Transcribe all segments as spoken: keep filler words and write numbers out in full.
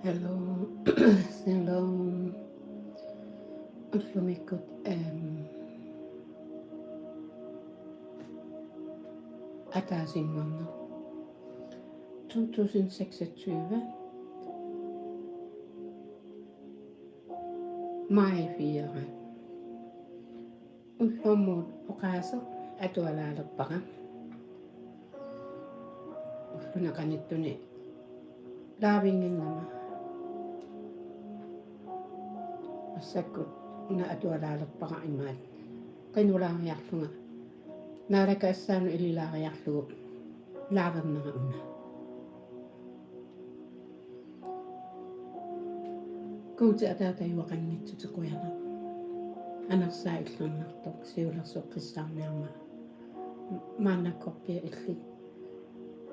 Hello. Shalom. Ullumikkut, øhm, ataasinnguarneq. To tusind seksogtyve. Maj fire. Ullormut oqaaseq atualaalerpara. Ulluni qanittuni live-innginnama. Massakkut una atualaalerpara imaat. Qinulaariarlunga. Naalakkersuisoq ililaariarlugu live-ernera una. Guuti Ataataa, takujuaqanngitsutit qujanaq. Anersaat Illernartoq siulersoqqissaarniarmat. Maannakkorpiaq illit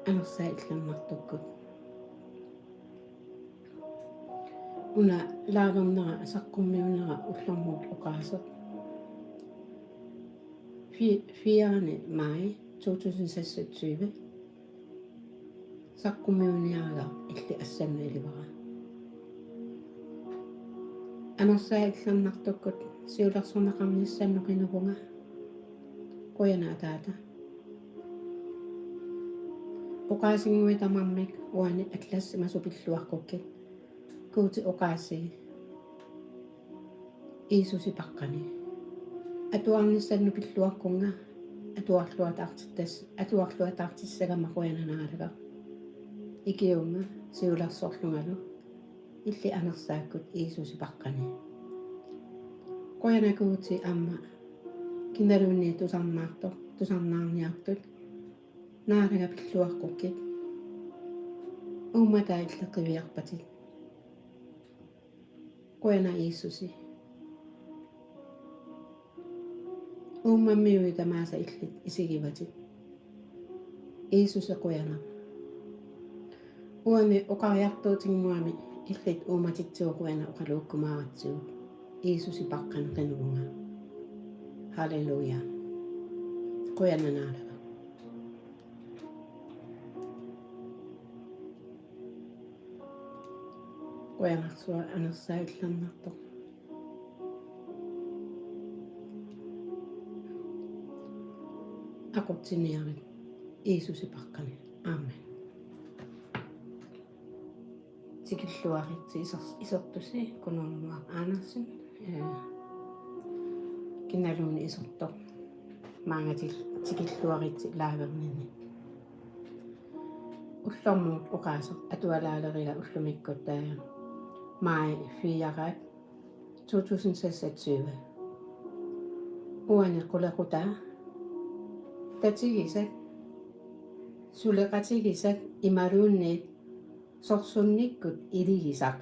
Anersaat Illernartukkut. Una live-ernera saqqummiunera ullormut oqaaseq. Fi-, fjerde maj to tusind seksogtyve. Saqqummiuniaraluarpoq illit assannailivara. Anersaat Illernartukkut siulersorneqarnissannut qinuvunga. Qujanaq Ataata. Oqaasinnguit tamarmik uani allassimasut pilluaqqukkit. Guuti oqaasii. Jiisusi paqqani. Atuarnissannut pilluaqqunnga atuarluataartittas-, atuarluataartissagama qujanaq Naalagaq. Ikiuunga siulersorlungalu illit Anersaakkut Jiisusi paqqani. Qujanaq Guuti aamma kinaluunniit tusarnaartoq, tusarnaarniartut. Naalagaq pilluaqqukkit. Uummataa illit qiviarpatit. Qujanaq Jiisusi. Uummammiuit tamaasa illit isigivatit. Jiisusi qujanaq. Uani oqariartuutinnguami illit uummatitsigut qujanaq oqaluukkumaaratsigu. Jiisusi paqqani qinuvunga. Halleluja. Qujanaq Naalagaq. Qujanarsuaq Anersaat Illernartoq. Aqutsiniarit Jiisusi paqqani. Amen. Tikilluaritsi isor-, isertusi Kunormuaq Andersen, eh, kinaluunniit isertoq maanga til-, tikilluaritsi live-erninni. Ullormut oqaaseq atualaaleriga ullumikkut, eh, maj fire to tusind seksogtyve. Uani qulequtaa tatigisat, suleqatigisat imaluunniit sorsunnikkut iligisaq.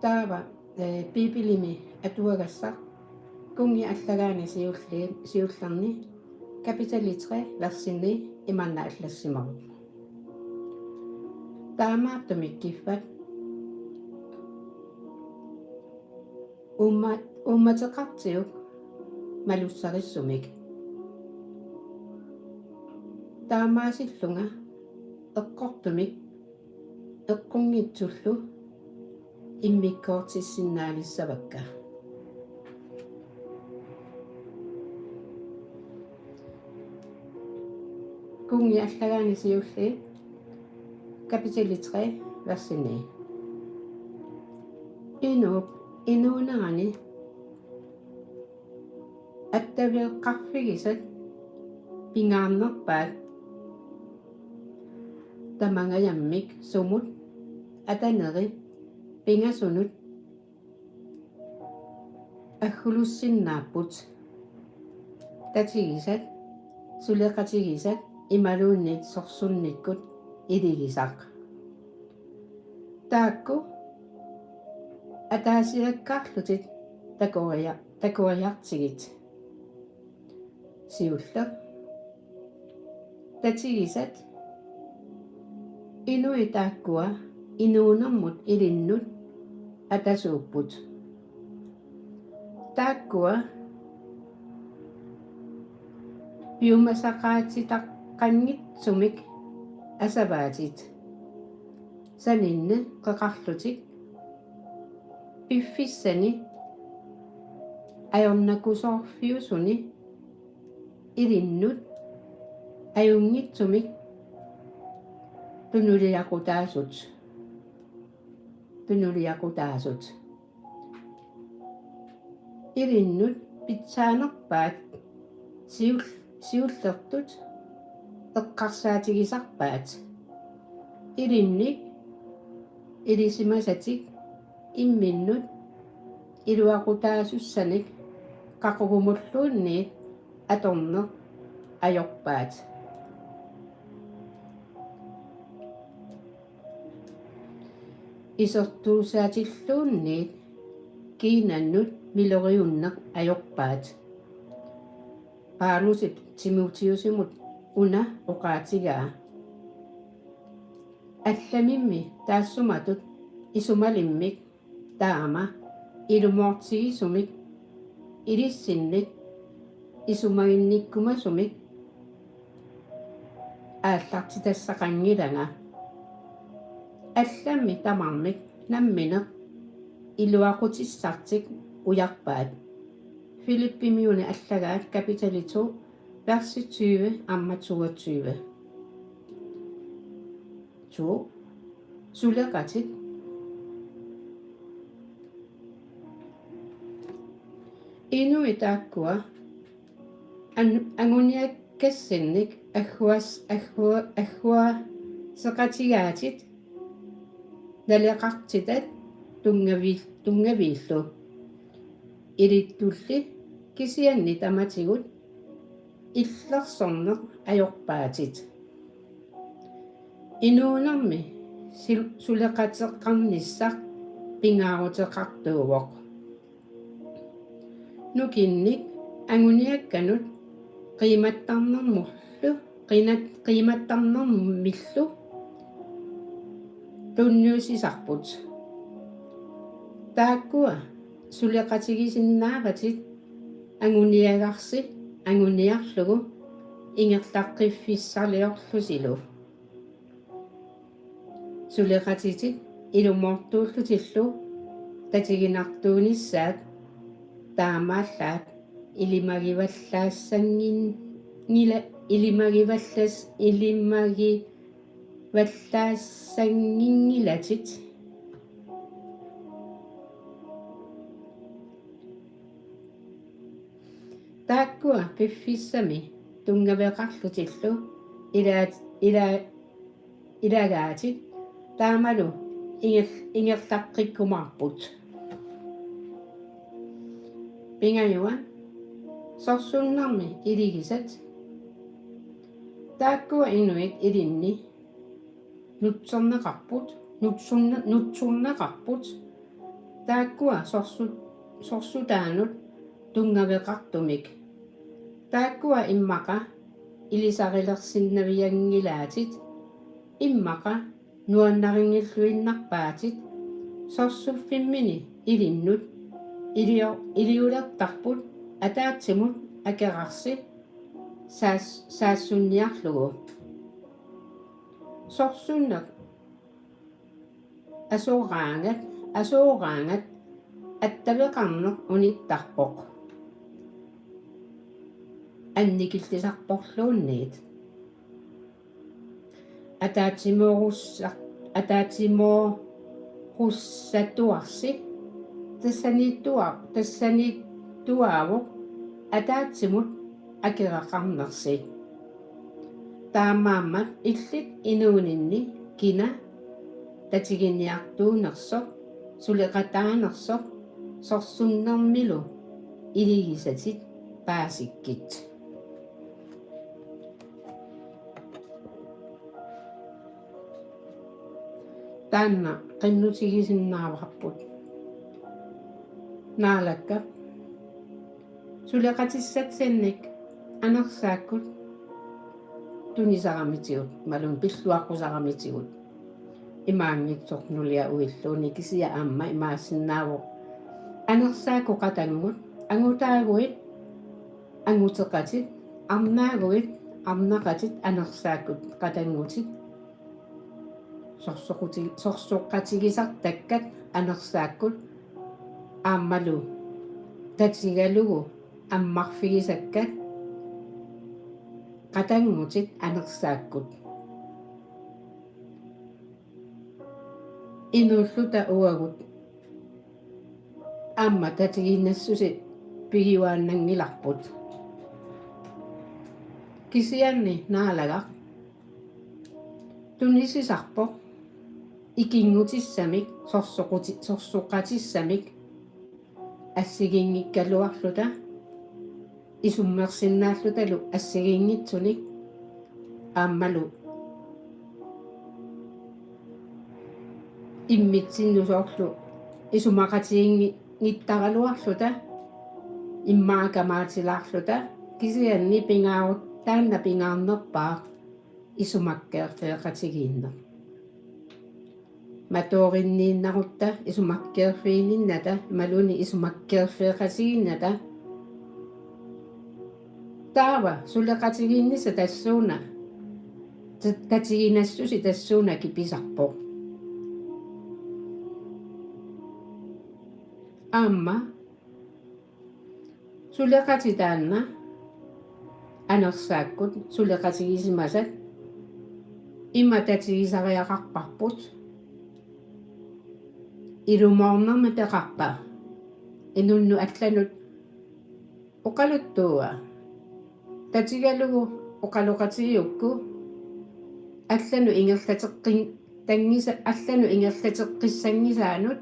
Taava, eh, Biibilimi atuagassaq Kunngi allagaani siulli-, siullerni kapitali tre versi ni imanna allassimavoq. Taamaattumik kiffat uumma-, uummateqartiuk malussarissumik. Taamaasillunga eqqortumik eqqunngitsullu immikkoortissinnaalissavakka. Kunngi allagaani siulliit kapitali tre versi ni. Inuup inuunerani attaveqarfigisat pingaarnerpaat tamangajammik sumut ataneri pingasunut aggulussinnaapput. Tatigisat, suleqatigisat imaluunniit sorsunnikkut iligisaq. Taakku ataasiakkaarlutit takoria-, takoriartigit. Siulleq. Tatigisat inuit taakkua inuunermut ilinnut atasuupput. Taakkua piumasaqaatitaqqanngitsumik asavaatit. saninni qeqarlutik piffissani ajornakusoorfiusuni ilinnut ajunngitsumik tunuliaqutaasut. Tunuliaqutaasut. Ilinnut pitsaanerpaat siul-, siullertut eqqarsaatigisarpaat. Ilinnik ilisimasatik imminnut iluaqutaasussanik qaqugumulluunniit atorneq ajorpaat. Isertuussaatilluunniit kiinannut miloriunneq ajorpaat. Paulusip Timotiusimut una oqaatigaa: Allamimmi taassumatut isumalimmik taama ilumoortigisumik ilissinnit isumaginnikkumasumik aallartitassaqanngilanga. Allammi tamarmik nammineq iluaqutissartik ujarpaat. Filippimiuni allagaat kapitali to, versi tyve aamma toogtyve. To. Suleqatit. Inuit taakkua an-, anguniakkassinnik agguas-, aggua-, agguaaseqatigaatit naleqartitat tunngavi-, tunngaviillu. Ilittulli kisianni tamatigut illersorneq ajorpaatit. Inuunermi sil-, suleqateqarnissaq pingaaruteqartuuvoq. Nukinnik anguniakkanut qiimattarnermullu, qiinat-, qiimattarnermillu tunniussisarput. Taakkua suleqatigisinnaavatit anguniagarsi anguniarlugu ingerlaqqiffissaliorlusilu. Suleqatitit ilumoortuullutillu tatiginartuunissaat taamaallaat ilimagivallaassanngin-, ilimagivallas-, ilimagivallaassanngikkaluarlutit. Taakkua piffissami tunngaveqarlutillu ilaat-, ila-, ilagaatit taamalu inger-, ingerlaqqikkumaarput. Pingajuat: sorsunnermi iligisat. Taakkua inuit ilinni nutserneqarput, nutsunne-, nutserneqarput. Taakkua sorsu-, sorsutaanut tunngaveqartumik. Taakkua immaqa ilisarilersinnavianngilaatit, immaqa nuannarinngilluinnarpaatit. Sorsuffimmini ilinnut ilio-, iliulertarput ataatsimut akerarsi saas-, saassunniarlugu. Sorsunneq asooraangat, asooraangat attaveqarneq unittarpoq. Annikillisarporluunniit. Ataatsimoorussaa-, ataatsimoorussatuarsi tassaniittua-, tassaniittuaavoq ataatsimut akeraqarnersi. Taamaammat illit inuuninni kina tatiginiartuunersoq, suleqataanersoq sorsunnermilu iligisatit paasikkit. Taanna qinnutigisinnaavarput. Naalakkap suleqatissatsinnik anersaakkut tunisaramitigut, imaluunniit pilluaqqusaramitigut. Imaanngitsoq nulia uilluunniit kisianni aamma imaassinnaavoq: anersaakkut qatanngut, angutaaguit anguteqatit, arnaaguit arnaqatit anersaakkut qatanngutit. sorsoquti-, sorsoqatigisartakkat anersaakkut aammalu tatigalugu ammarfigisakkat qatanngutit anersaakkut. Inuulluta uagut aamma tatiginassuseq pigiuaannanngilarput. Kisianni Naalagaq tunisisarpoq ikinngutissamik sorsoquti-, sorsoqatissamik assigiinngikkaluarluta, isummersinnaallutalu assigiinngitsunik aammalu immitsinnut soorlu isumaqatigiinngi-, -ngittaraluarluta immaqa kamaatilaarluta, kisianni pingaarut-, taanna pingaarnerpaaq isumakkeerfeeqatigiinneq. Matorinniinnarutta isumakkeerfiginnata imaluunniit isumakkeerfeeqatigiinnata. Taava suleqatigiinnissaq tassuuna, ta-, tatiginassuseq tassuuna kipisarpoq. Aamma suleqatit taanna anersaakkut suleqatigisimasat ima tatigisariaqarparput. Ilumoornermi peqarpa inunnut allanut oqaluttuua. Tatigalugu oqaloqatigigukku allanut ingerlateqqin-, -tanngisa-, allanut ingerlateqqissanngisaannut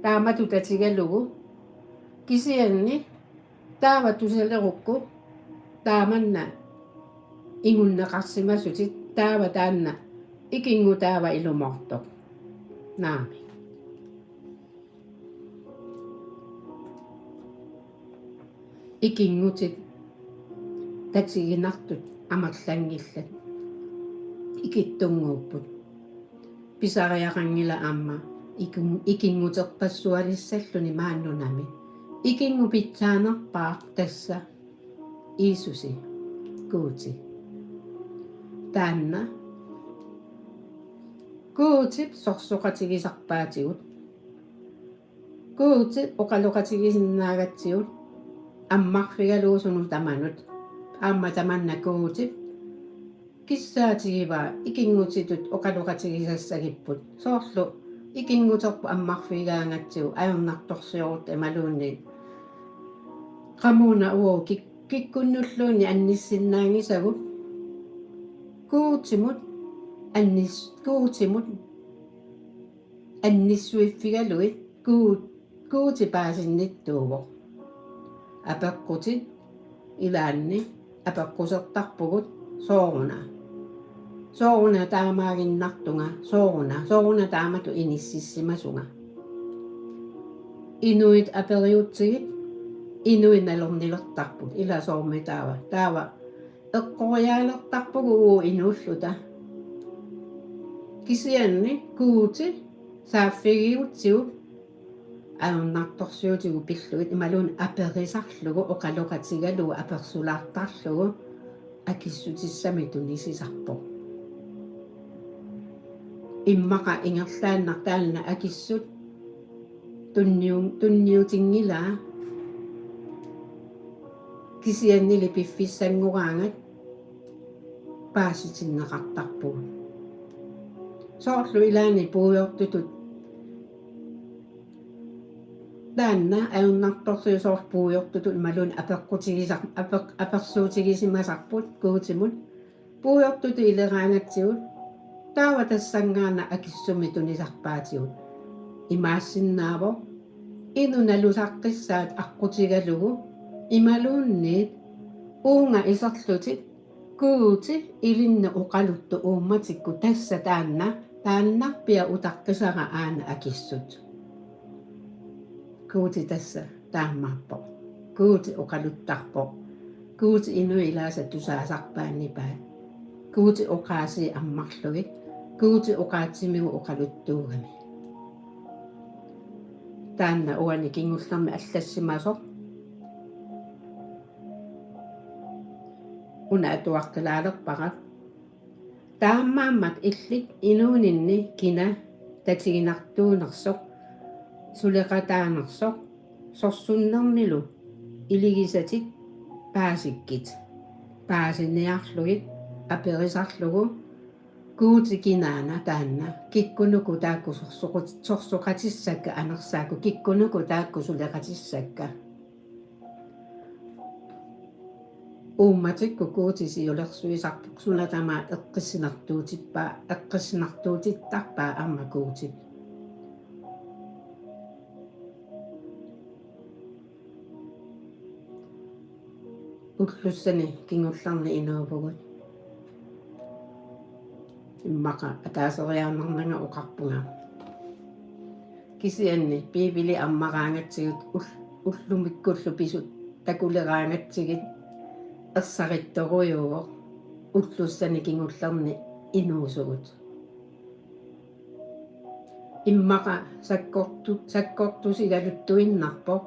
taamatut tatigalugu, kisianni taava tusalerukku taamanna ingunneqarsimasutit, taava taanna ikinngut taava ilumoortoq. Naamik. Ikinngutit tatiginartut amerlanngillat. Ikittunnguupput. Pisariaqanngilaq aamma ikin-, ikinnguterpassualissalluni maannunami. Ikinngut pitsaanerpaaq tassa Jiisusi, Guuti. Taanna Guutip sorsoqatigisarpaatigut. Guuti oqaloqatigisinnaagatsigu ammarfigalugu sunut tamanut. Aamma tamanna Guutip kissaatigivaa ikinngutitut oqaloqatigisassagipput. Soorlu ikinnguterput ammarfigaangatsigu ajornartorsiorutta imaluunniit qamuuna uagut kik-, kikkunnulluunniit annissinnaanngisagut. Guutimut annis-, Guutimut annissuiffigalugit Guut-, Guuti paasinnittuuvoq. Apeqqutit ilaanni apeqqusertarpugut: Sooruna? Sooruna taamaaginnartunga? Sooruna? Sooruna taamatut inississimasunga? Inuit aperiutsigit, inuit nalornilertarput: Ila soormi taava? Taava eqqoriaalertarpugut uagut inuulluta. Kisianni Guuti saaffigigutsigu ajornartorsiutigut pillugit imaluunniit aperisarlugu oqaloqatigalugu apersulaartarlugu akissutissamik tunisisarpoq. Immaqa ingerlaannaq taanna akissut tunniu-, tunniutinngilaa, kisiannili piffissanngoraangat paasitinneqartarpugut. Soorlu ilaanni puigortutut, taanna ajornartorsiut soorlu puigortutut imaluunniit apeqqutigisar-, apeq-, apersuutigisimasarput Guutimut. Puigortutut ileraangatsigu taava tassanngaannaq akissumik tunisarpaatigut. Imaassinnaavoq: Inuk nalusaqqissaat aqqutigalugu imaluunniit uunga iserlutit Guuti ilinnut oqaluttoq uummatikkut, tassa taanna, taannarpiaq utaqqisara aana akissut. Guuti tassa taamaappoq. Guuti oqaluttarpoq. Guuti inuit ilaasa tusaasarpaat nipaat. Guuti oqaasii ammarlugit. Guuti oqaatsimigut oqaluttuugami. Taanna uani kingullermi allassimasoq. Una atuaqqilaalerpara. Taamaammat illit inuuninni kina tatiginartuunersoq, suleqataanersoq, sorsunnermilu iligisatit paasikkit, paasiniarlugit aperisarlugu: Guuti kinaana taanna? Kikkunuku taakku sorsoqut-, sorsoqatissakka anersaakkut? Kikkunuku taakku suleqatissakka? Uummatikkut Guuti siulersuisarpoq, suna tamaat eqqissinartuutippaa, eqqissinartuutittarpaa aamma Guutip. Ullussani kingullerni inuuvugut. Immaqa ataaseriaannarnanga oqarpunga. Kisianni Biibili ammaraangatsigit ul-, ullumikkullu pisut takuleraangatsigit ersarittorujuuvoq ullussani kingullerni inuusugut. Immaqa sakkortu-, sakkortusigaluttuinnarpoq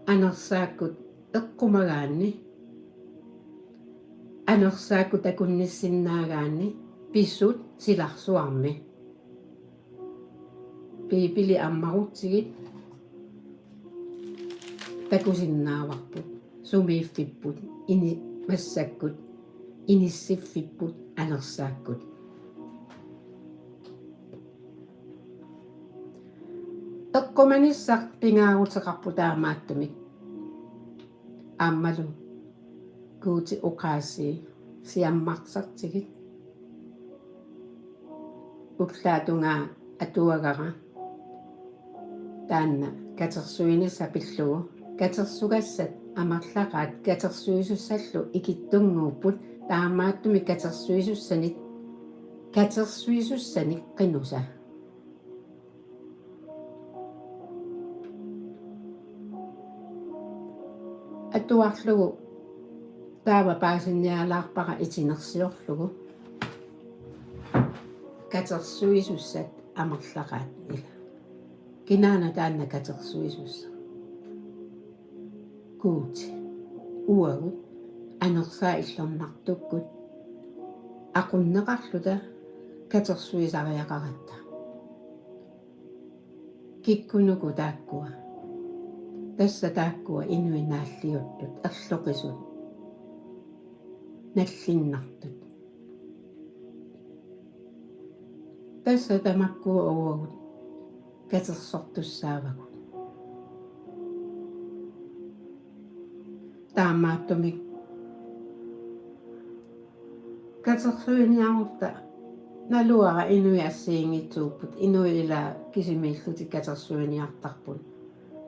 anersaakkut eqqumagaanni, anersaakkut takunnissinnaagaanni pisut silarsuarmi. Biibili ammarutsigit takusinnaavarput, sumiiffipput, ini-, massakkut inissiffipput anersaakkut. Eqqumanissaq pingaaruteqarpoq taamaattumik. Aammalu Guuti oqaasii siammarsartigit. Ullaatungaa atuagara taanna katersuinissaq pillugu. Katersugassat amerlaqaat katersuisussallu ikittunnguupput, taamaattumik katersuisussanit, katersuisussanik qinusa. Atuarlugu taava paasinialaarpara itinersiorlugu. Katersuisussat amerlaqaat ila. Kinaana taanna katersuisussaq? Guuti. Uagut anersaat illernartukkut aqunneqarluta katersuisariaqaratta. Kikkunuku taakkua? Tassa taakkua inuit naalliuttut, erloqisut, nallinnartut. Tassa tamakkua uagut katersortussaavagut. Taamaattumik katersuiniarutta naluara inuit assigiinngitsuupput, inuit ila kisimiillutik katersuiniartarput.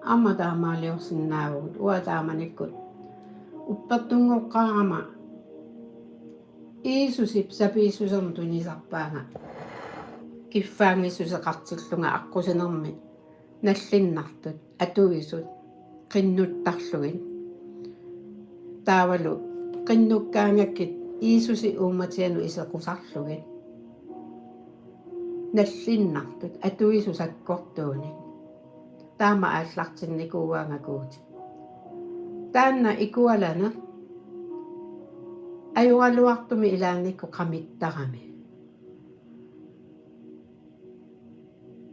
Aamma taamaaliorsinnaavugut, uanga taamanikkut uppertunngoqqaarama Jiisusip sapiissusermut tunisarpaanga kiffaanngissuseqartillunga aqqusinermi nallinnartut atuisut qinnuttarlugit. Taavalu qinnukkaangakkit Jiisusi uummatianut isequsarlugit. Nallinnartut atuisut sakkortuunik. Taama aallartinnikuuaanga Guutip. Taanna ikualaneq ajoraluartumik ilaannikkut qamittarami.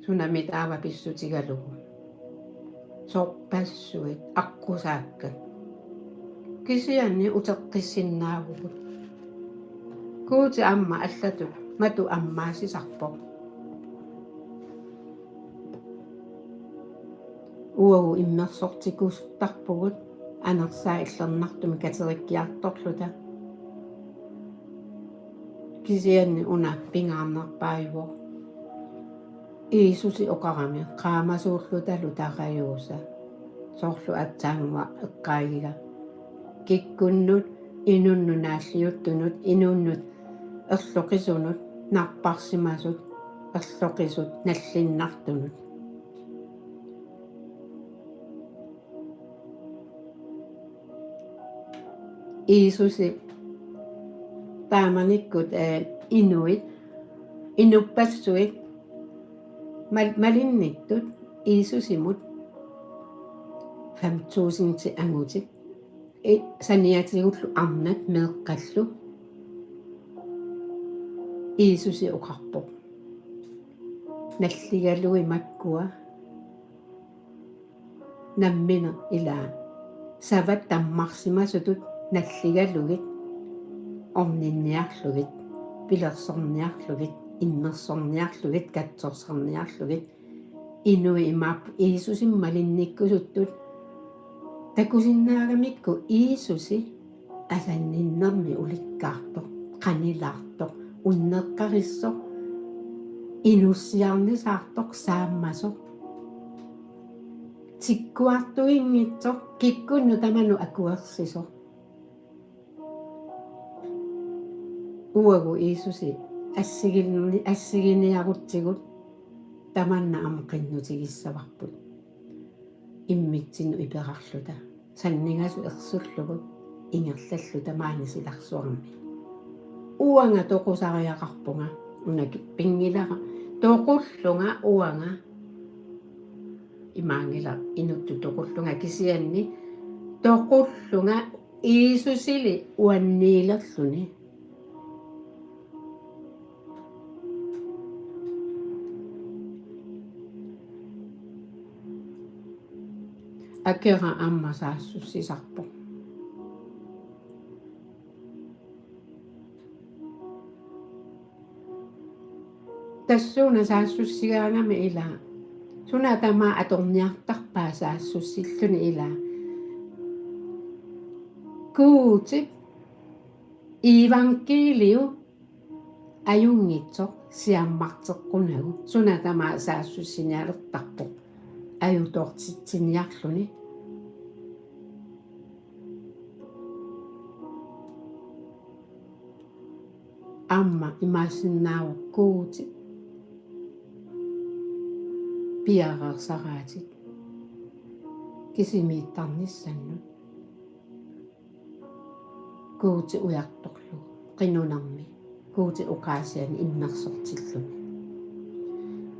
Sunami taava pissutigalugu? Sorpassuit aqqusaakkat. Kisianni uteqqissinnaavugut. Guuti aamma allatut matu ammaasisarpoq. Uagut immersortikusuttarpugut anersaat illernartumik katerikkiartorluta. Kisianni una pingaarnerpaajuvoq Jiisusi oqarami qaamasuullutalu tarajuusa, soorlu aatsaannguaq eqqaagiga: Kikkunnut, inunnut naalliuttunut, inunnut erloqisunut, napparsimasut, erloqisut nallinnartunut. Jiisusi taamanikkut, eh, inuit, inuppassuit mal-, malinnittut Jiisusimut, fem tusind angutit, eh, saniatigullu arnat meeqqallu. Jiisusi oqarpoq: Nalligalugit makkua nammineq ilaa savat tammarsimasutut nalligalugit orninniarlugit, pilersorniarlugit, immersorniarlugit, katsorsarniarlugit, inuit imaappoq Jiisusimut malinnikkusuttut. Takusinnaagamikku Jiisusi asanninnermi ulikkaartoq, qanilaartoq, unneqqarissoq, inussiarnisaartoq, saammasoq, tikkuartuinngitsoq, kikkunnut tamanut akuersisoq. Uagut Jiisusi assigini-, assiginiarutsigu tamanna aamma qinnutigissavagut. Immitsinnut iperarluta, sanningasut ersullugu ingerlalluta maani silarsuarmi. Uanga toqusariaqarpunga, una ki-, pinngilara, toqullunga uanga. Imaanngilaq inuttut toqullunga, kisianni toqullunga Jiisusili uanniilerluni. Akera aamma saassussisarpoq. Tassuuna saassussigaangami ilaa, suna tamaat atorniartarpaa saassussilluni ilaa, Guutip iivangkiiliu ajunngitsoq siammarteqqunagu, suna tamaat saassussinialertarpoq ajutoortitsiniarluni. Aamma imaassinnaavoq Guutip piareersaraatit kisimiittarnissannut. Guuti ujartorlugu qinunermi, Guuti oqaasiani immersortilluni.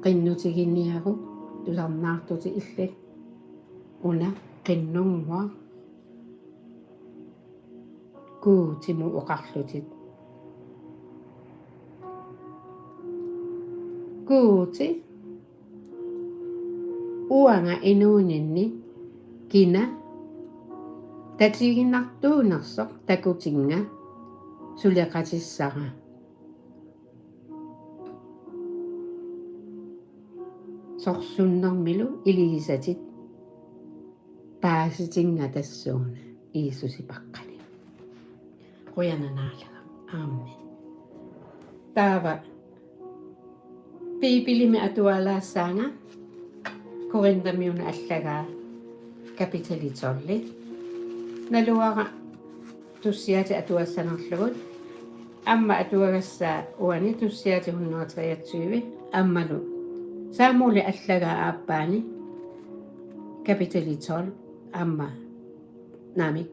Qinnutiginiaruk, tusarnaartutit illit, una qinnunnguaq, Guutimut oqarlutit: Guuti, uanga inuuninni kina tatiginartuunersoq takutinnga suleqatissara. Sorsunnermilu iligisatit paasitinnga tassuuna Jiisusi paqqani. Qujanaq Naalagaq. Amen. Taava Biibilimi atualaassaanga Korinthimiunit allagaa kapitali tolv. Naluara tussiatit atuassanerlugut. Aamma atuagassaa uani tussiatit hundrede treogtyve aammalu Samuelip allagaa aappaani kapitali tolv aamma naamik,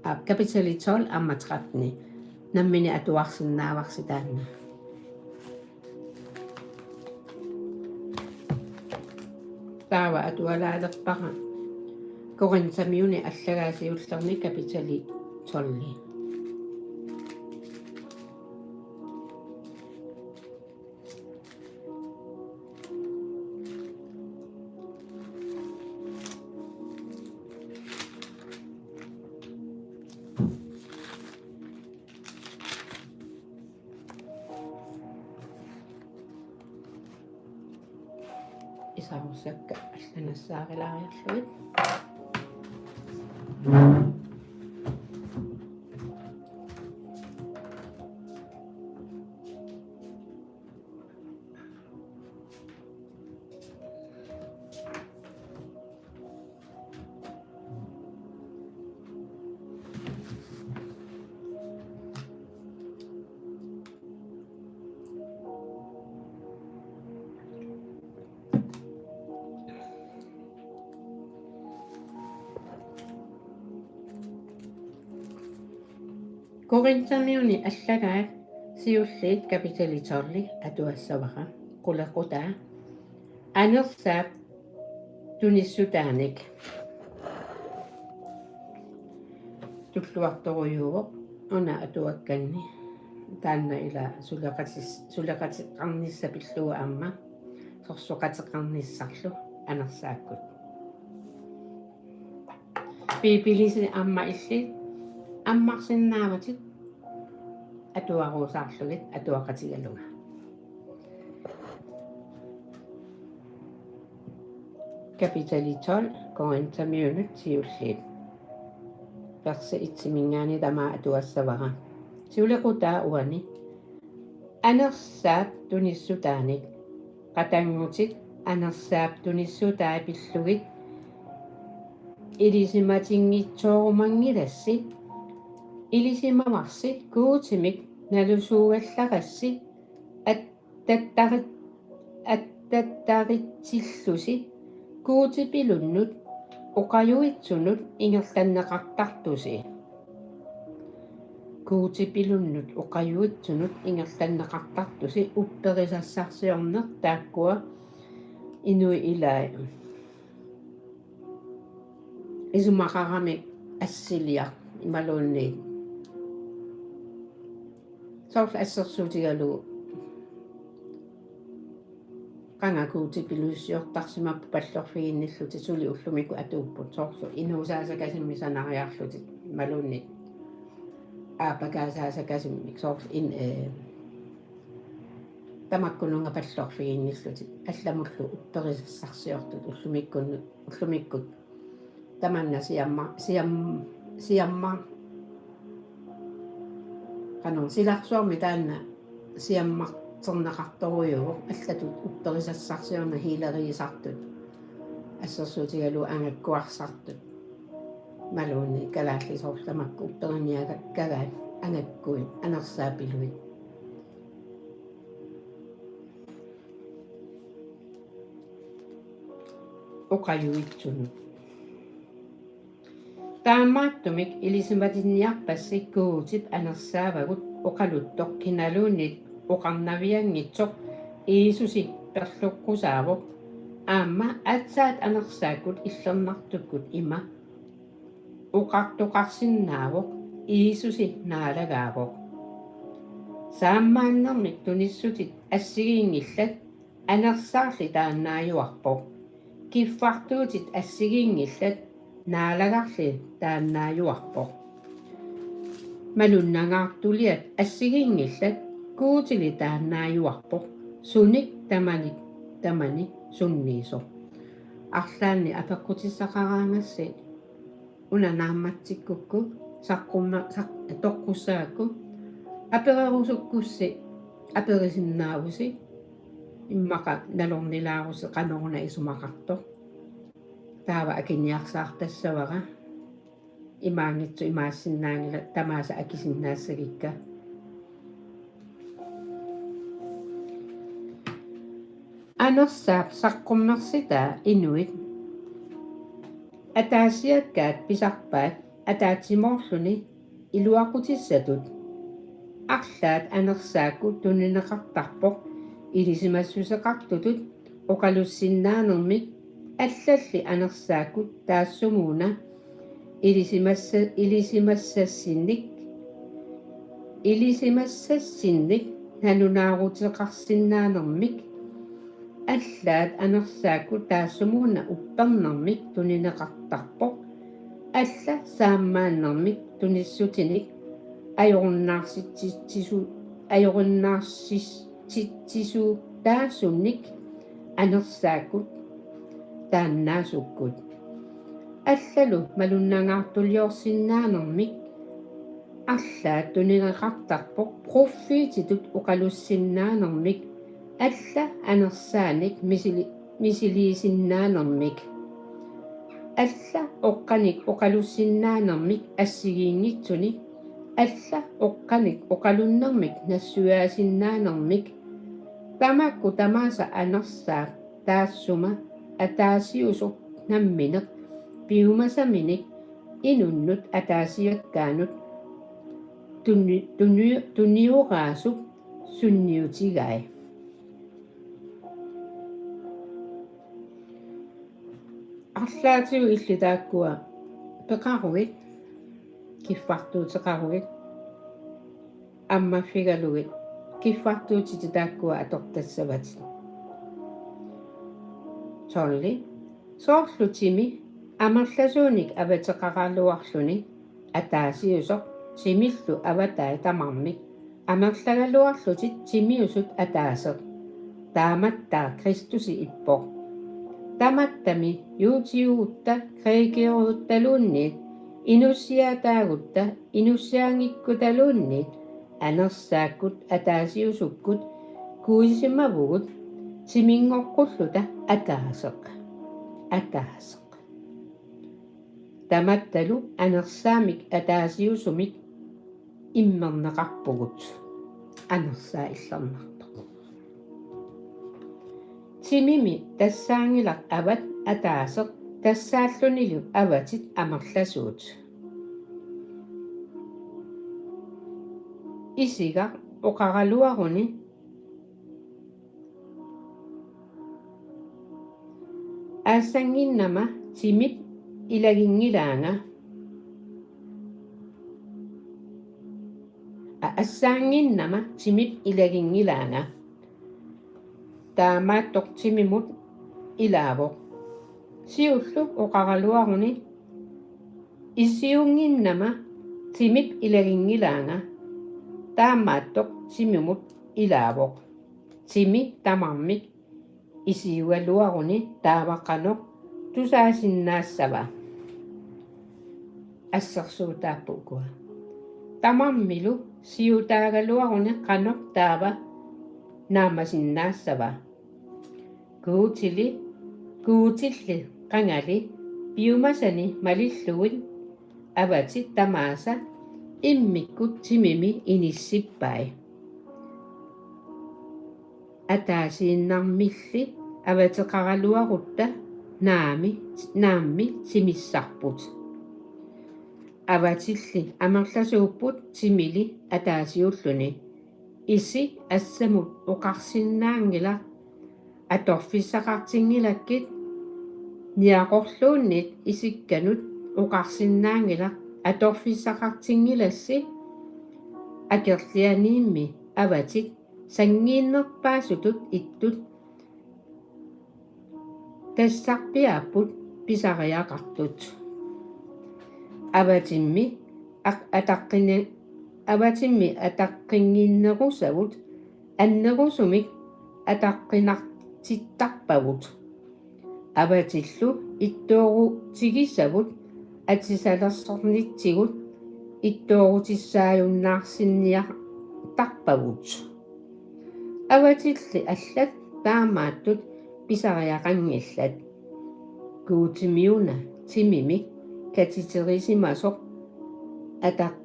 aa, kapitali tolv aamma tretten. Nammineq atuarsinnaavarsi taanna. Taava atualaalerpara Korinthimiunit allagaa siullerni kapitali tolv. Isarussakka allanut nassaarilaariarlugit. Korinthimiunit allagaat siulliit kapitali tolv atuassavara. Qulequtaa: Anersaap tunissutaanik. Tulluartorujuuvoq una atuakkanni. Taanna ila suleqatis-, suleqateqarnissaq pillugu aamma sorsoqateqarnissarlu anersaakkut. Biibilisi aamma illit ammarsinnaavatit atuaruusaarlugit atuaqatigalunga. Kapitali tolv, Korinthamiunut siulliit. Versi et-iminngaanniit tamaat atugassavara. Siulequtaa uani anersaap tunissutaanik. Qatanngutit anersaap tunissutai pillugit ilisimatinngitsoorumanngilasi, ilisimavarsi Guutimik nalusuugallarassi, attattarit-, attattaritsillusi Guutipilunnut oqajuitsunut ingerlanneqartartusi. Guutipilunnut oqajuitsunut ingerlanneqartartusi upperisassarsiorneq taakkua inuit ilaat isumaqaramik assiliaq imaluunniit. Soorlu assersuutigalugu qanga Guutipilusiortarsimapput pallorfiginnillutik suli ullumikkut atuupput soorlu inuusaasakasimmik sanariarlutik imaluunniit aappakaasaasakasimmik soorlu in-, ee, tamakkununnga pallorfiginnillutik allamullu upperisassarsiortut ullumikkunnut, ullumikkut tamanna siamma-, siam-, siamma-, qanoq silarsuarmi taanna siammarterneqartorujuuvoq allatut upperisassarsiorneq healeriisartut assersuutigalugu angakkuarsartut imaluunniit kalaallit soorlu tamakku upperiniagaat angakkuit anersaapiluit oqajuitsunut. Taamaattumik ilisimatinniarpassi Guutip anersaavagut oqaluttoq kinaluunniit oqarnavianngitsoq Jiisusi perloqqusaavoq aamma aatsaat anersaakkut illernartukkut ima oqartoqarsinnaavoq Jiisusi naalagaavoq: Saammaannermik tunissutit assigiinngillat, anersaarli taannaajuarpoq. Kiffartuutit assigiinngillat, naalagarli taannaajuarpoq. Malunnangaartuliat assigiinngillat, Guutili taannaajuarpoq, sunik tamani, tamani sunniisoq. Arlaannik apeqqutissaqaraangassi una naammatsikkukku saqqumma-, saq-, toqqussaakku apererusukkussi aperisinnaavusi immaqa nalornilaarusi qanoruna isumaqartoq. Taava akiniarsaartassavara. Imaanngitsoq imaassinnaanngilaq tamaasa akisinnaassagikka. Anersaap saqqummersitaa inuit ataasiakkaat pisarpaat ataatsimoorluni iluaqutissatut. Arlaat anersaakkut tunineqartarpoq ilisimassuseqartutut oqalussinnaanermik allalli anersaakkut taassumuuna ilisimassassinnik, ilisimassassinnik nalunaaruteqarsinnaanermik, allaat anersaakkut taassumuuna uppernermik tunineqartarpoq, alla saammaannermik tunissutinik ajorunnaarsitsisu-, ajorunnaarsitsisu-, taassunik anersaakkut taannaasukkut. Allalu malunnangaartuliorsinnaanermik, allaat tunineqartarpoq pruffiititut oqalussinnaanermik, alla anersaanik misili-, misiliisinnaanermik, alla oqqanik oqalussinnaanermik assigiinngitsunik, alla oqqanik oqalunnermik nassuiaasinnaanermik, tamakku tamaasa anersaap taassuma ataasiusoq nammineq piumasaminik inunnut ataasiakkaanut tuni-, tuni-, tunioraasup sunniutigai. Arlaatigut illit taakkua peqaruit, kiffartuuteqaruit, ammaffigalugit kiffartuutit taakkua atortassavatit. Tolli. Soorlu timi amerlasuunik avateqaraluarluni ataasiusoq timillu avatai tamarmik amerlagaluarlutik timiusut ataaseq. Taamattaaq Kristusi ippoq. Tamattami juutiugutta grækerujuttaluunniit inussiaataagutta inussiaanngikkutaluunniit anersaakkut ataasiusukkut kuisimavugut timinngorulluta ataaseq. Ataaseq. Tamattalu anersaamik ataasiusumik immerneqarpugut. Anersaa illernartoq. Timimi tassaanngilaq avat ataaseq tassaallunilu avatit amerlasuut. Isigaq oqaraluaruni: Aassannginnama timip ilaginngilaanga. Aa, aassannginnama timip ilaginngilaanga. Taamaattoq timimut ilaavoq. Siulleq oqaraluaruni: Isiunnginnama timip ilaginngilaanga. Taamaattoq timimut ilaavoq. Timi tamarmik isiugaluaruni taava qanoq tusaasinnaassava? Assersuutaapput ukua. Tamarmilu siutaagaluaruni qanoq taava naamasinnaassava? Guutili, Guutilli qangali piumasani malillugit avatit tamaasa immikkut timimi inissippai. Ataasiinnarmilli avateqaraluarutta naammi, naammi timissarput. Avatilli amerlasuupput timili ataasiulluni. Isi assamut oqarsinnaanngilaq atorfissaqartinngilakkit, niaqorluunniit isikkanut oqarsinnaanngilaq atorfissaqartinngilassi. Akerlianiimmi avatit sanngiinnerpaasutut ittut tassarpiaapput pisariaqartut. Avatimmi aq-, ataqqine-, avatimmi ataqqinnginnerusavut annerusumik ataqqinartittarpavut. Avatillu ittoorutigisavut atisalersornitsigut ittoorutissaajunnaarsinniartarpavut. Avatilli allat taamaattut pisariaqanngillat. Guutimiuna timimik katiterissimasoq ataq-,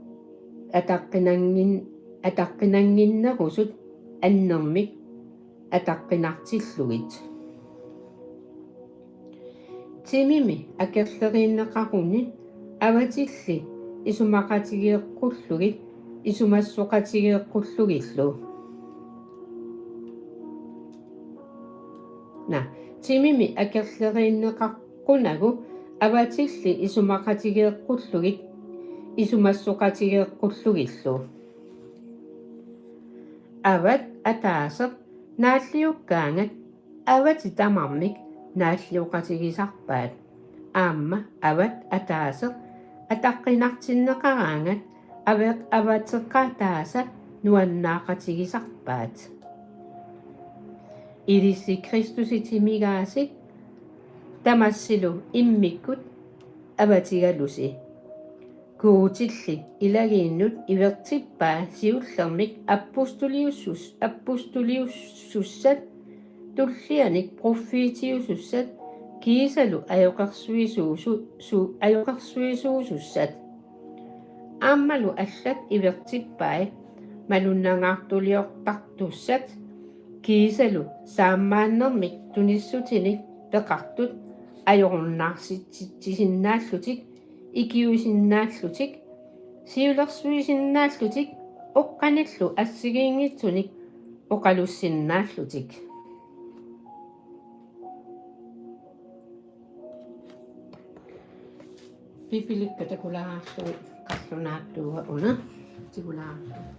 ataqqinanngin-, ataqqinannginnerusut annermik ataqqinartillugit. Timimi akerleriinneqaruni avatilli isumaqatigeeqqullugit isumassoqatigeeqqullugillu. Naa, timimi akerleriinneqaqqunagu avatilli isumaqatigeeqqullugit isumassoqatigeeqqullugillu. Avat ataaseq naalliukkaangat avatit tamarmik naallioqatigisarpaat. Aamma avat ataaseq ataqqinartinneqaraangat ave-, avateqataasa nuannaaqatigisarpaat. Ilissi Kristusi timigaasi tamassilu immikkut avatigalusi. Guutilli ilagiinnut ivertippaa siullermik apostoliussus-, apostoliussussat tullianik pruffiitiusussat kiisalu ajoqersuisuusu-, su-, ajoqersuisuusussat. Aammalu allat ivertippai malunnangaartuliortartussat kiisalu saammaannermik tunissutinik peqartut ajorunnaarsitsissinnaallutik, ikiuisinnaallutik, siulersuisinnaallutik, oqqanillu assigiinngitsunik oqalussinnaallutik. Pipilikka takulaarlugit qallunaattuuga una tikulaarlugit.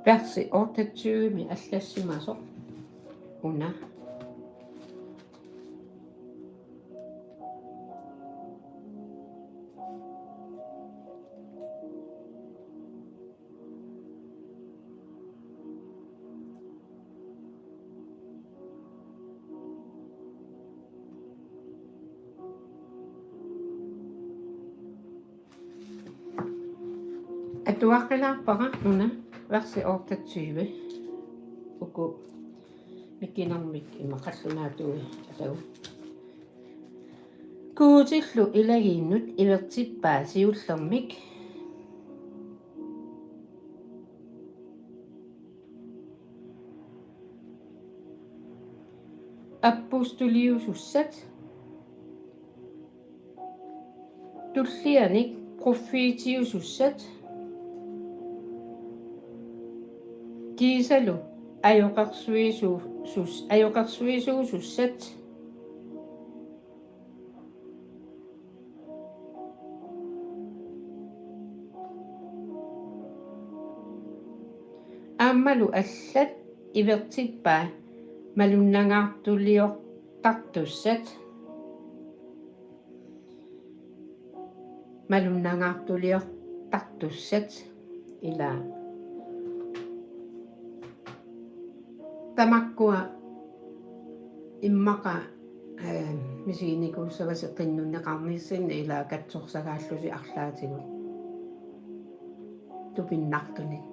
Versi otteogtyve allassimasoq una. Atuaqqilaarpara una versi otteogtyve. Uku mikinermik ima qallunaatui atagu. Guutillu ilagiinnut ivertippaa siullermik apostoliusussat, tullianik profeetiusussat, kiisalu ajoqersuisuusus-, ajoqersuisuusussat, aammalu allat ivertippaa malunnangaartuliortartussat. Malunnangaartuliortartussat ila tamakkua immaqa, eh, misiginikuussavasi qinnunneqarnissinni ila katsorsagaallusi arlaatigut tupinnartunik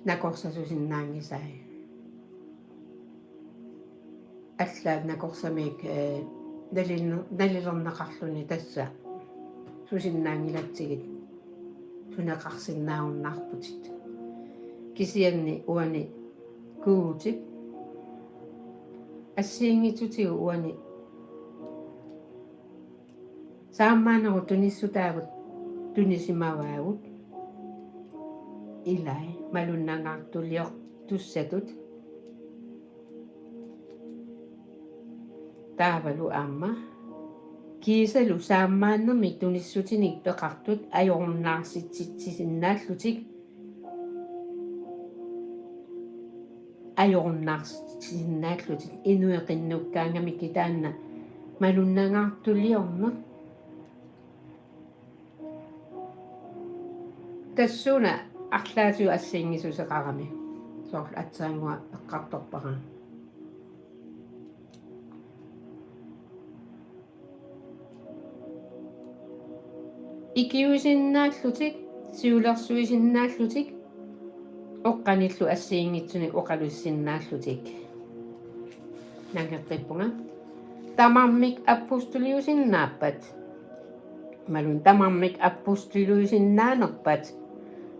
nakorsasusinnaanngisai. Allaat nakorsamik, eh, nalin-, nalilerneqarluni tassa susinnaanngilatsigit suneqarsinnaajunnaarputit. Kisianni uani Guutip assigiinngitsutigut uani saammaanerup tunissutaagut tunisimavaagut ilai malunnangaartuliortussatut. Taavalu aamma kiisalu saammaannermik tunissutinik peqartut ajorunnaarsitsitsisinnaallutik ajorunnaarsitsisinnaallutik inuit qinnukkaangamikkit taanna malunnangaartuliorneq. Tassuuna arlaatigut assigiinngitsuuseqarami. Soorlu aatsaannguaq eqqartorpara. Ikiuisinnaallutik, siulersuisinnaallutik, oqqanillu assigiinngitsunik oqalussinnaallutik. Nangeqqippunga. Tamarmik apostoliusinnaappat. Imaluunniit tamarmik apostoliusinnaanerpat.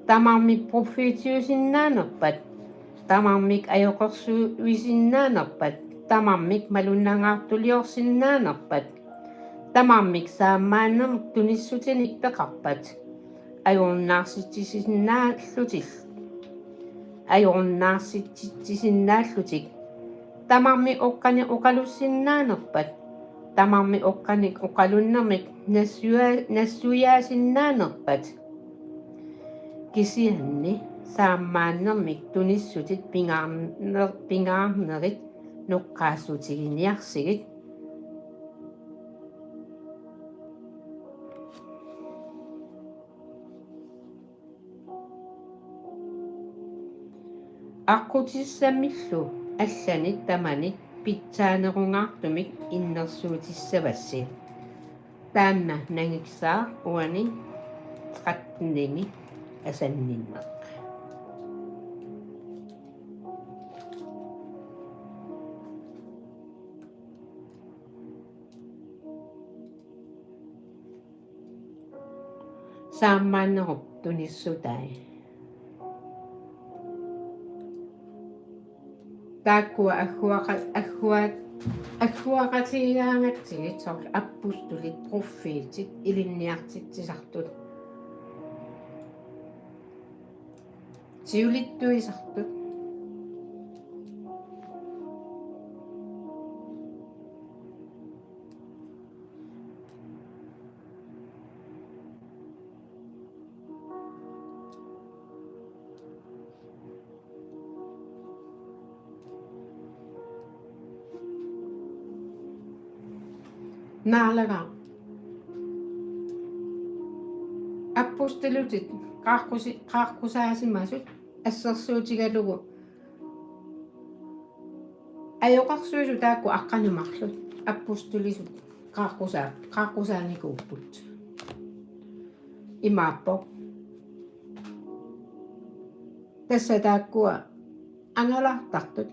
Tamarmik profeetiusinnaanerpat. Tamarmik ajoqersuisinnaanerpat. Tamarmik malunnangaartuliorsinnaanerpat. Tamarmik saammaannermik tunissutinik peqarpat. Ajorunnaarsitsisinnaallutik. Ajorunnaarsitsitsisinnaallutik. Tamarmik oqqanik oqalussinnaanerpat. Tamarmik oqqanik oqalunnermik nassuia-, nassuiaasinnaanerpat. Kisianni saammaannermik tunissutit pingaarner-, pingaarnerit noqqaassutiginiarsigit. Aqqutissamillu allanit tamanit pitsaanerungaartumik innersuutissavassi. Taanna nangiksaaq uani tretten-imi asanninneq. Saammaannerup tunissutai. Taakkua agguaqa-, aggua-, agguaqatigigaangatsigit soorlu apostolit, profeetit, ilinniartitsisartut. Siulittuisartut. Naalagaq. Apostoliutit qaaqqusi-, qaaqqusaasimasut assersuutigalugu ajoqersuisut taakku aqqaneq-marluk apostolisut qaaqqusaa-, qaaqqusaanikuupput. Imaappoq. Tassa taakkua angalartartut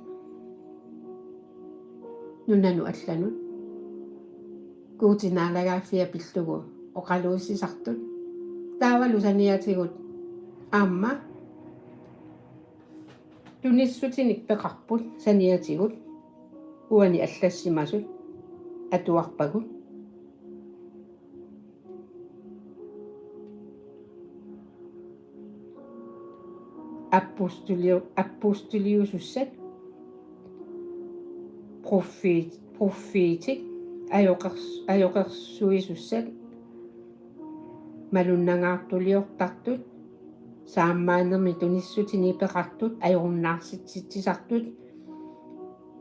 nunanut allanut Guuti naalagaaffia pillugu oqaluussisartut. Taavalu saniatigut aamma tunissutinik peqarput saniatigut uani allassimasut atuarpagut. Apostoliu-, apostoliusussat, profeet-, profeetit, ajoqers-, ajoqersuisussat, malunnangaartuliortartut, saammaannermik tunissutinik peqartut, ajorunnaarsitsitsisartut,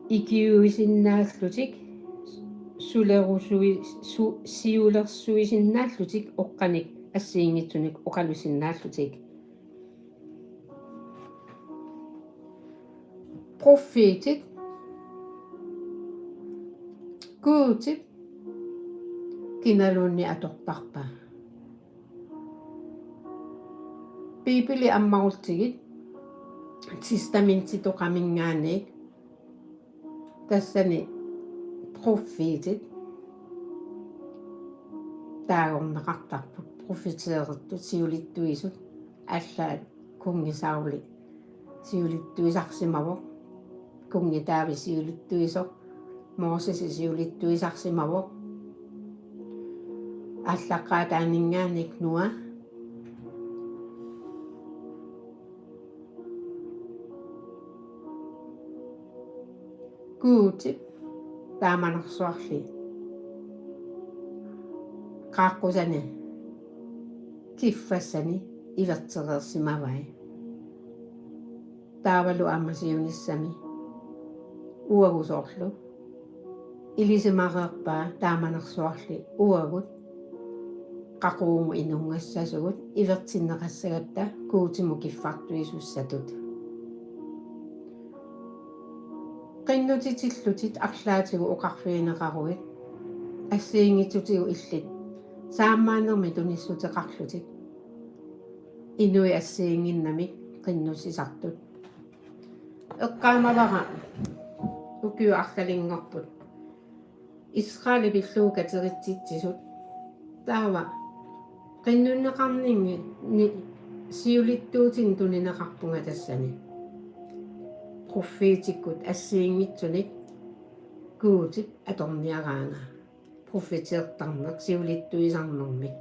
ikiuisinnaallutik, sulerusui-, su-, siulersuisinnaallutik, oqqanik assigiinngitsunik oqalusinnaallutik. Profeetit Guutip kinaluunniit atortarpaa. Biibili ammarultigit testamentitoqaminngaanniit tassani profeetit taagorneqartarput, profeteerittut, siulittuisut, allaat kunngi Sauli siulittuisarsimavoq, kunngi Daavi siulittuisoq, Moosesi siulittuisarsimavoq, aallaqqaataaninngaanniit Noa. Guutip taamanersuarli qaaqqusani kiffassani ivertereersimavai. Taavalu aamma siunissami uagut soorlu ilisimareerpaa taamanersuarli uagut qaqugummut inunngassasugut ivertinneqassagatta Guutimut kiffartuisussatut. Qinnutitillutit arlaatigut oqarfigineqaruit assigiinngitsutigut illit saammaannermik tunissuteqarlutit inuit assigiinnginnamik qinnussisartut. Eqqaamavara ukiut arlalinngorput Israeli pillugu kateritsitsisut. Taava qinnunneqarninni ni-, siulittuutinik tunineqarpunga tassani. Profeetikkut assigiinngitsunik Guutip atorniaraanga profeteertarneq siulittuisarnermik.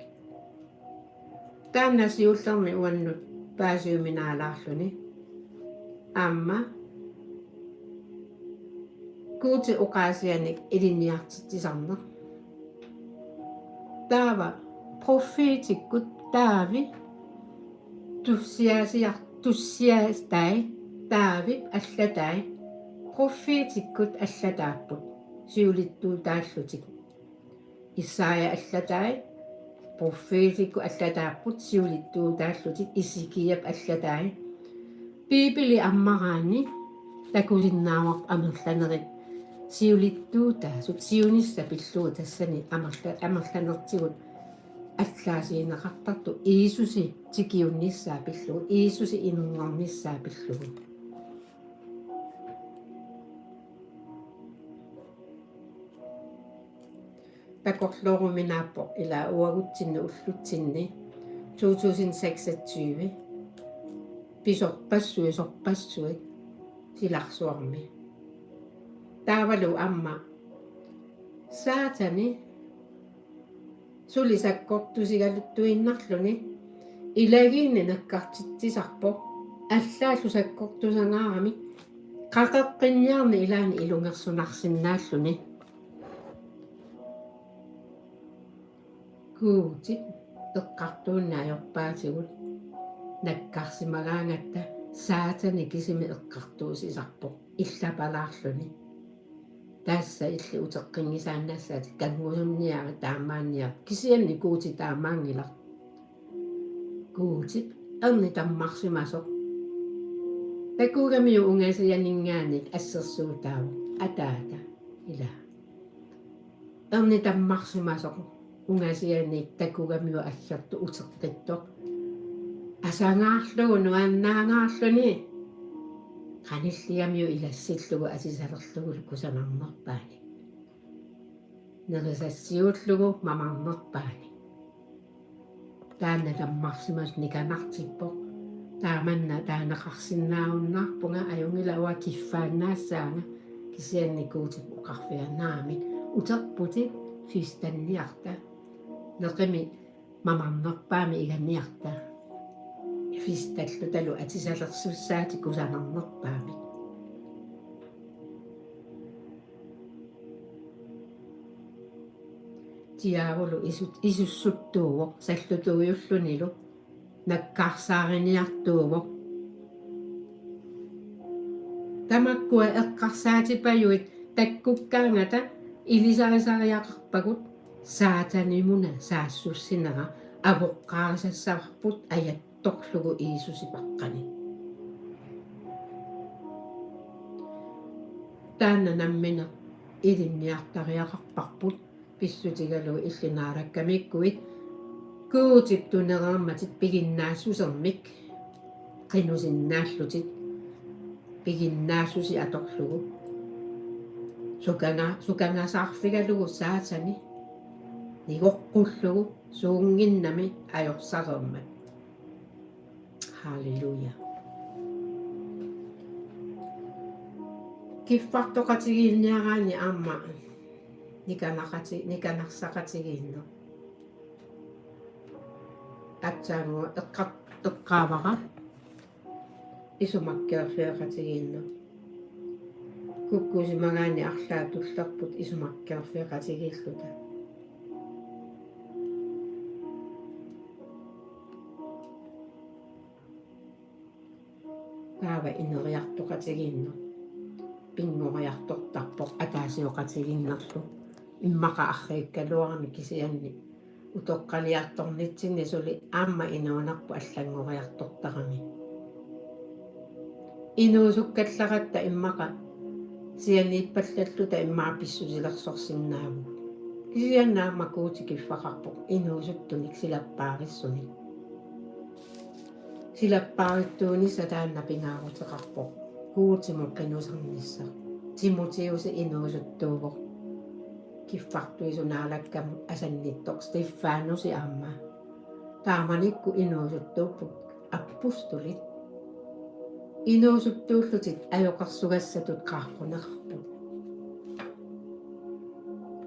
Taanna siullermik uannut paasiuminaalaarluni. Aamma Guutip oqaasianik ilinniartitsisarneq. Taava profeetikkut Daavi tussiasiar-, tussiatai, Daavip allatai, profeetikkut allataapput siulittuutaallutik. Esaja allatai, profeetikkut allataapput siulittuutaallutik, Esekiap allatai. Biibili ammaraanni takulinnaavarput amerlanerit siulittuutaasut, siunissaq pillugu tassani amerla-, amerlanertigut allaasigineqartartut, Jiisusi tikiunnissaa pillugu, Jiisusi inunngornissaa pillugu. Takorlooruminaappoq ila uagutsinni ullutsinni to tusind seksogtyve pisorpassuit sorpassuit silarsuarmi. Taavalu aamma Saatani suli sakkortusigaluttuinnarluni ilagiinni nakkartitsisarpoq, allaallu sakkortusangaaramik qaqeqqinniarneq ilaanni ilungersunarsinnaalluni. Guutip eqqartuunneq ajorpaatigut nakkarsimagaangatta Saatani kisimi eqqartuussisarpoq illapalaarluni. Tassa illit uteqqinngisaannassaatit kanngusunniarit taamaanniarit, kisianni Guutip taamaanngilaq. Guutip ernitammarsimasoq takugamiuk ungasianinngaanniit assersuutaavoq: Ataata, ila. Ernitammarsimasoq ungasianiit takugamiuk aggertoq uteqqittoq asangaarlugu nuannaangaarluni qanilligamiuk ilassillugu atisalerlugulu kusanarnerpaanik. Nerisassiullugu mamarnerpaanik. Taanna tammarsimasoq nikanartippoq. Taamanna taaneqarsinnaajunnaarpunga, ajunngilaq uanga kiffaannaassaanga, kisianni Guutip oqarfia: Naamik, uterputit, festanniarta. Neqimi mamarnerpaamik iganiarta. Festallutalu atisalersussaatit kusanarnerpaamik. Diaavulu isut-, isussuttuuvoq, sallutuujullunilu nakkarsaariniartuuvoq. Tamakkua eqqarsaatipajuit takkukkaangata ilisarisariaqarpagut Saatanimuna saassussinera avoqqaarisassavarput ajattorlugu Jiisusipaqqani. Taanna nammineq ilinniartariaqarparput pissutigalugu illit naalakkamikkuit Guutip tunereermatit piginnaassusermik qinusinnaallutit, piginnaassuseq atorlugu. Sukanga-, sukangasaarfigalugu Saatani nigoqqullugu suunnginnami ajorsareermat. Halleluja. Kiffartoqatigiinniaraanni aamma nikanaqati-, nikanarsaqatigiinneq. Aatsaannguaq eqqa-, eqqaavara isumakkeerfigeqatigiinneq. Kukkusimagaanni arlaat tullerput isumakkeerfigeqatigiilluta. Taava ineriartoqatigiinneq pinngoriartortarpoq ataasioqatigiinnerlu. Immaqa arriikkaluarami, kisianni utoqqaliartornitsinni suli aamma inuunerput allanngoriartortarami. Inuusukkallaratta immaqa sianiippallalluta immaqa pissusilersorsinnaavugut. Kisianni aamma Guuti kiffaqarpoq inuusuttunik silappaarissunik. Silappaarittuunissaq taanna pingaaruteqarpoq Guutimut qinusernissaq. Timotiusi inuusuttuuvoq. Kiffartuisut Naalakkamut asannittoq Stefanusi aamma. Taamanikkut inuusuttuupput apostolit. Inuusuttuullutik ajoqersugassatut qaaqquneqarput.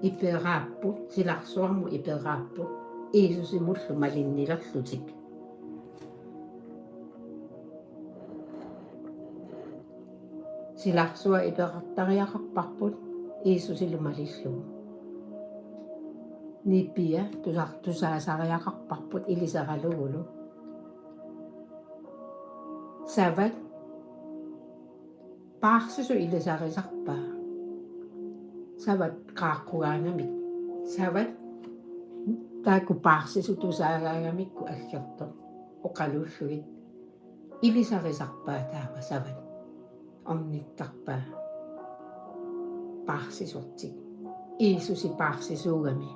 Iperaapput, silarsuarmut iperaapput, Jiisusimullu malinnilerlutik. Silarsuaq iperartariaqarparput Jiisusilu malillugu. Nipia tusa-, tusaasariaqarparput iliseralugulu. Savat paarsisut ilisarisarpaa. Savat qaaqqugaangamikku. Savat taakku paarsisut tusaagaangamikku aggertoq oqaluullugit. Ilisarisarpaa taava savat. Ornittarpaa paarsisortik. Jiisusi paarsisuugami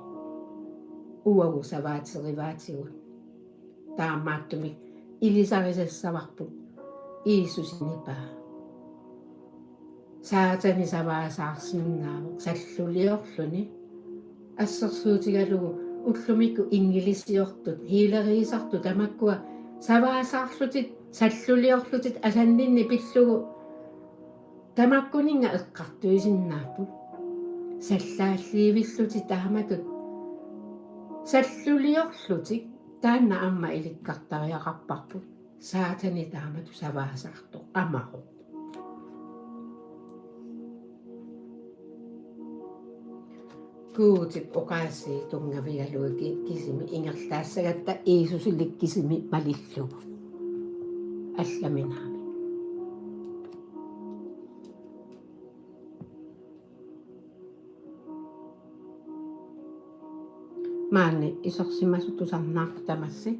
uagut savaaterivaatigut. Taamaattumik ilisarisassavarput Jiisusi nipaa. Saatani savaasaarsinnaavoq salluliorluni. Assersuutigalugu ullumikkut inngilisiortut, hiileriisartut tamakkua savaasaarlutik, salluliorlutik asanninneq pillugu tamakkuninnga eqqartuisinnaapput. Sallaalliivillutik taamatut salluliorlutik, taanna aamma ilikkartariaqarparput. Saatani taamatut savaasaartoq amaroq. Guutip oqaasii tunngavigalugu ki-, kisimi ingerlaassagatta Jiisusilik kisimi malillugu. Allaminaami. maani isersimasut tusarnaartut tamassi.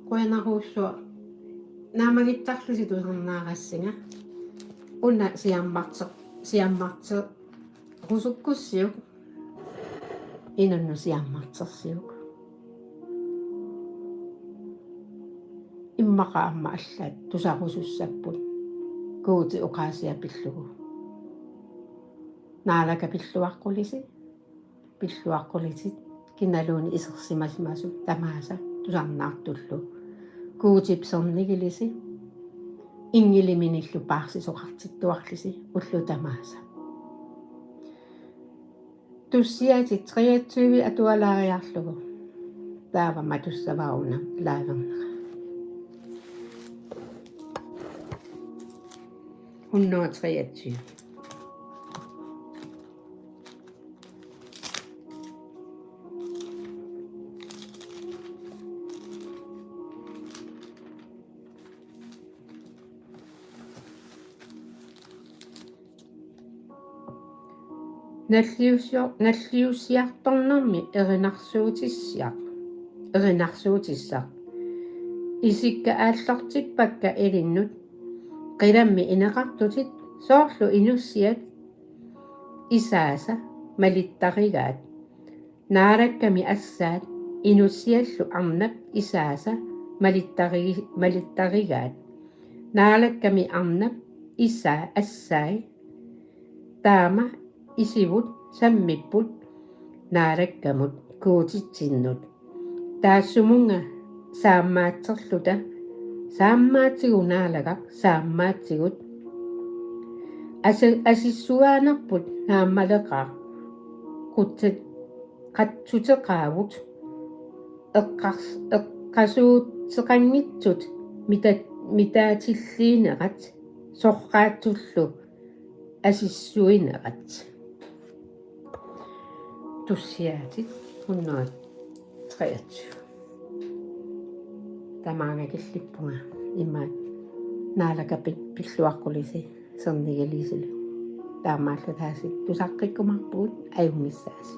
Qujanarsuaq naammagittarlusi tusarnaarassinga. Una siammarter-, siammarterusukkussiuk. Inunnut siammartersiuk. Immaqa aamma allaat tusarusussapput. Guutip oqaasia pillugu. Naalakkat pilluaqqulisi, pilluaqqulitit kinaluunniit isersimasimasut tamaasa tusarnaartullu. Guutip sernigilisi, inngiliminillu paarsisoqartittuarlisi ullut tamaasa. Tussiaatit treogtyve atualaariarlugu. Taava matussavara una livernera. Hundrede og treogtyve. Nalliussio-, nalliussiartornermi erinarsuutissiaq, erinarsuutissaq. Isikka aallartippakka ilinnut. Qilammi ineqartutit soorlu inussiat isaasa malittarigaat. Naalakkami assaat inussiallu arnap isaasa malittari-, malittarigaat. Naalakkami arnap isaa assai. Taama isivut sammipput Naalakkamut Guutitsinnut. Taassumunnga saammaatserluta, saammaatigut Naalagaq, saammaatsigut. Asi-, asissuaanerput naammaleqaaq. Qutsa-, qatsuteqaagut. Eqqars-, eqqasuuteqanngitsut mita-, mitaatilliinerat sorraatsullu asissuinerat. Tussiaatit hundrede og treogtyve. Tamaanga killippunga imaat Naalakkat pi-, pilluaqqulisi sernigilisilu. Taamaallaat taassi tusaqqikkumaarpugut, ajunngissaasi.